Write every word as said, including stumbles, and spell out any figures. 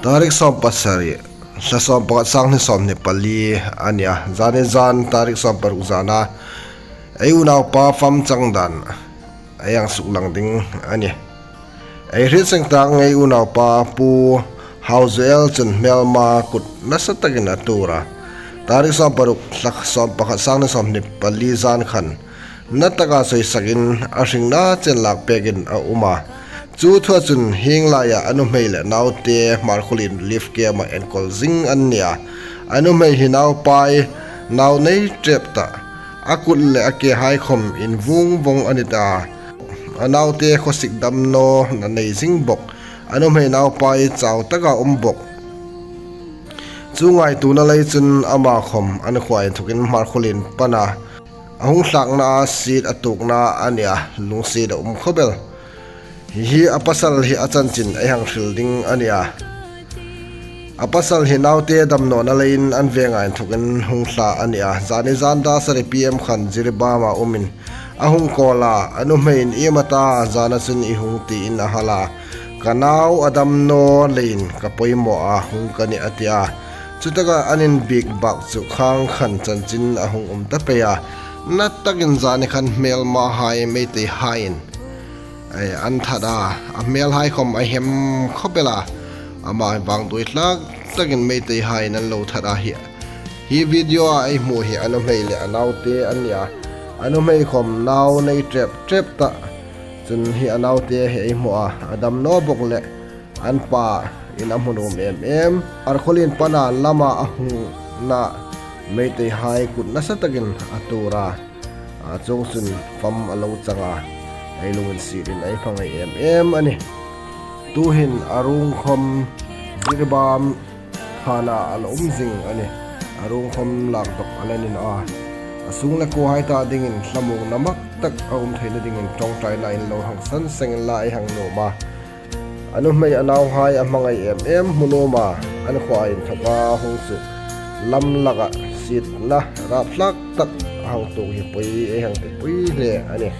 Tarik sawm pasari, thla sawm pakhat, sanghni sawmhni pali a nih a. Zani zan tarik sawm paruk zana ei unaupa fam chang dan ei hang suklang ding a nih. Ei hriet seng tak ngei unaupa Pu Hauzuel chun hmelma kut nasa takin a tuor a. Tarik sawm paruk, thla sawm pakhat, sanghni sawmhni pali zan khan na taka sawisakin a hringna chen lak pekin a um a. Chu thua chun hieng laia a nuhmei le naute Hmarkhawlien relief camp-a enkawl zing an ni a. A nuhmei hi naupai, nau nei ṭep ta, a kut le a kehai khawm invung vong a ni ta. A naute khawsik damnawna nei zing bawk. A nuhmei naupai chau taka um bawk. Chu ngaituona lei chun ama khawm an khuo inthawkin Hmarkhawlien pana a hung thlakna a siet a tuokna a ni a, lungsiet a um khawp el. Hi hi a pasal hi a chanchin ei hang hril ding a ni a. A pasal hi naute damnawna leiin an venga inthawkin hung thla a ni a. Zani zan da sari P M khan Jiribam-a umin a hung call a, a nuhmeiin, "Iem a ta, zana chun i hung?" tiin a hal a. "Ka nau a damnaw leiin ka poimaw a, hung ka nih," a ti a. Chutaka an inbiek bak chu khang khan chanchin a hung um ta pei a. Na takin zani khan hmelmahai Meiteihaiin, eh, an that a, a hmelhai khawm a hem khawp el a. Ama vang duithlak takin Meiteihaiin an lo that a hi. Hi video-a ei hmu hi a nuhmei le a naute an ni a. A nuhmei khawm nau nei ṭep ṭep ta. Chun hi a naute hi ei hmu a, a damnaw bawk le an pain a hmu nuom em em. Hmarkhawlien pana lama a hungna Meiteihai kut nasa takin a tuor a. A chuong chun fam a lo chang a, ei lunginsietin ei hmangai em em a nih. Tuhin a ruong khawm Jiribam thana a la um zing a nih. A ruong khawm lak dawk a la ni naw a. A sung le kuohai ta dingin thlamuongna mak tak a um theina dingin ṭawngṭaina in lo hang san seng inla ei hang nuom a. A nuhmei a nauhai a hmangai em em hmu nuom a, an khuo inthawka hung chu lam laka sietna rapthlak tak a hang tuok hi poi ei hang ti poi hle a nih.